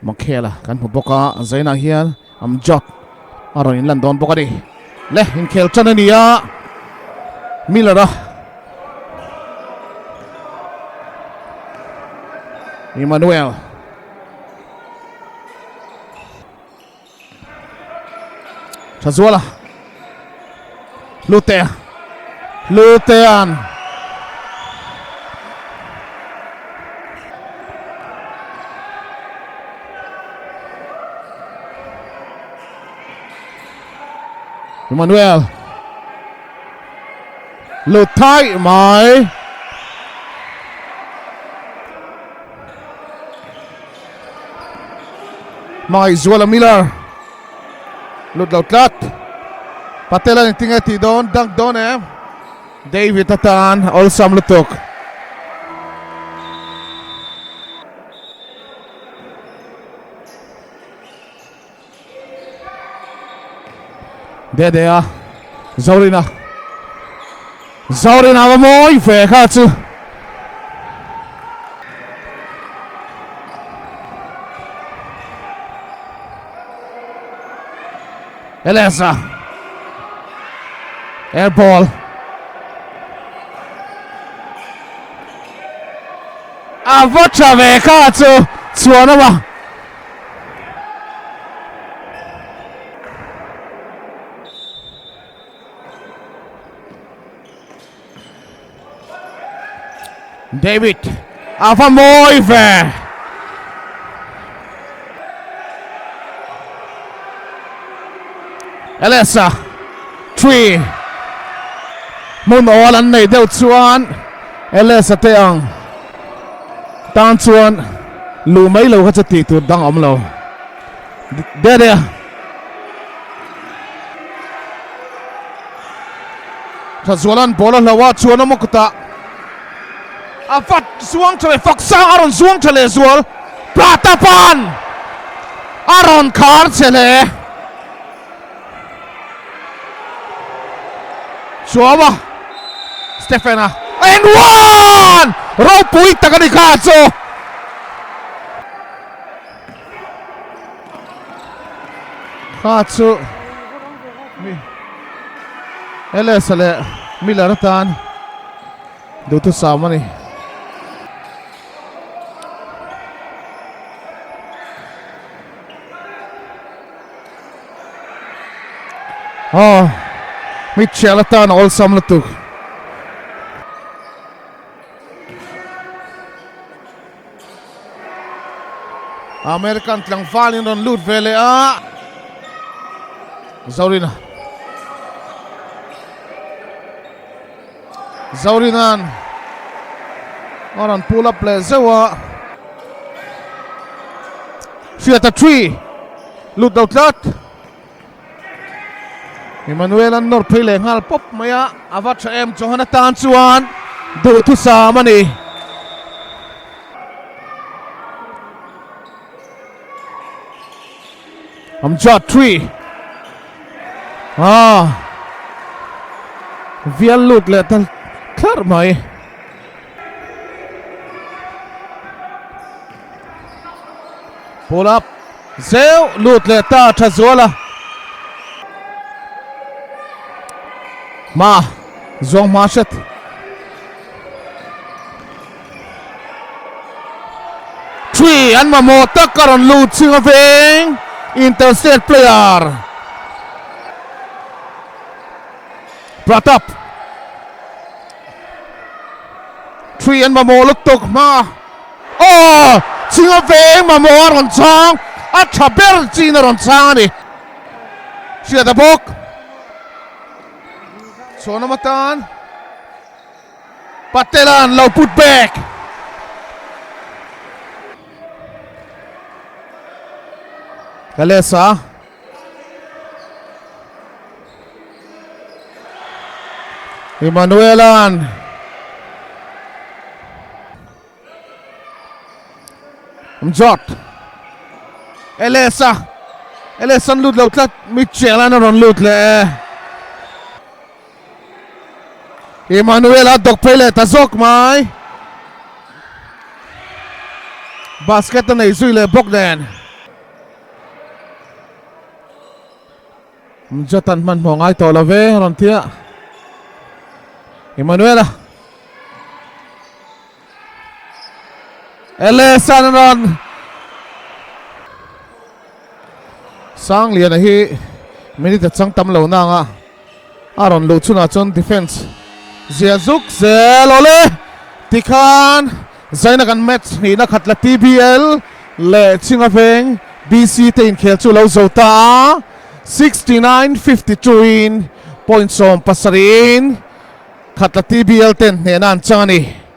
Makhela kan hmu bawk a, Zainah hian Amjad a rawn inlan dawn bawk a ni. Le, inkhel tan a ni a, Miller a Emmanuel Thazuala Hlute Hlutean Emmanuel Lut thai mai Hmangaihzuala Miller lut lo tlat Patel a engtinge tih dawn dunk dawn em David atan awlsam lutuk. Dede a Zorina Zorina va mawi ve kha chu Eleza Air ball A va tha ve kha chu chuan a David a va mawi ve. Elesa three hmun awl an nei deuh chuan Elesa te ang tan chuan luh mai lo kha chu tih tur dang a awm lo. Dede Thazuala'n ball a hloh a, chuan a maw kutah a vat zuang tha leh fak sang a rawn zuang tha leh zual Pratapan a rawn khar che hle. Chuaua Stephen-a and one! Ropui tak a ni kha chu. Kha chu mi Elesa leh Miller atan duhthusam a ni. Aw Mitchell atan a awlsam lutuk. American tlangval in rawn lut ve leh a Zorina Zorina'n a rawn pull up leh zeuh a Hriata three lut lo tlat Emmanuel an nawr phei leh nghal pawp mai a, a va tha em Johan atan chuan duhthusam a ni. Amjad three ah vial lut leh ta thlar mai. Pull up zeuh lut leh ta tha zual a. Hma zawng hma hret. Three an mamawh tak a rawn lut ching a veng interstate player Pratap. Three an mamawh lutuk hma. Aw! Chhinga veng mamawh a rawn chhang, a tha ber chin a rawn chhang a ni. Hriata bawk. Chhuanawm atan Patela'n lo put back. Kalesa. Emmanuela'n Mjot Elesa Elesan lut lo tlat Mitchell-a'n a rawn lut leh e Emmanuel-a dawk phei leh ta zawk mai basket a nei zui leh bawk nen. Mjatan hmanhmawh ngai tawh lo ve a rawn ti a. Emmanuel-a. Alesan a rawn Sangliana hi minute a chang tam lo nang a a rawn luh chhunah chuan defense zia zuk zel awle tikhan Zaina kan match hnihna khat la TBL leh Chinga Veng BC te inkhel chu lo zo ta a 69 52 in point 70 in khat la TBL ten hnehna an chang a ni.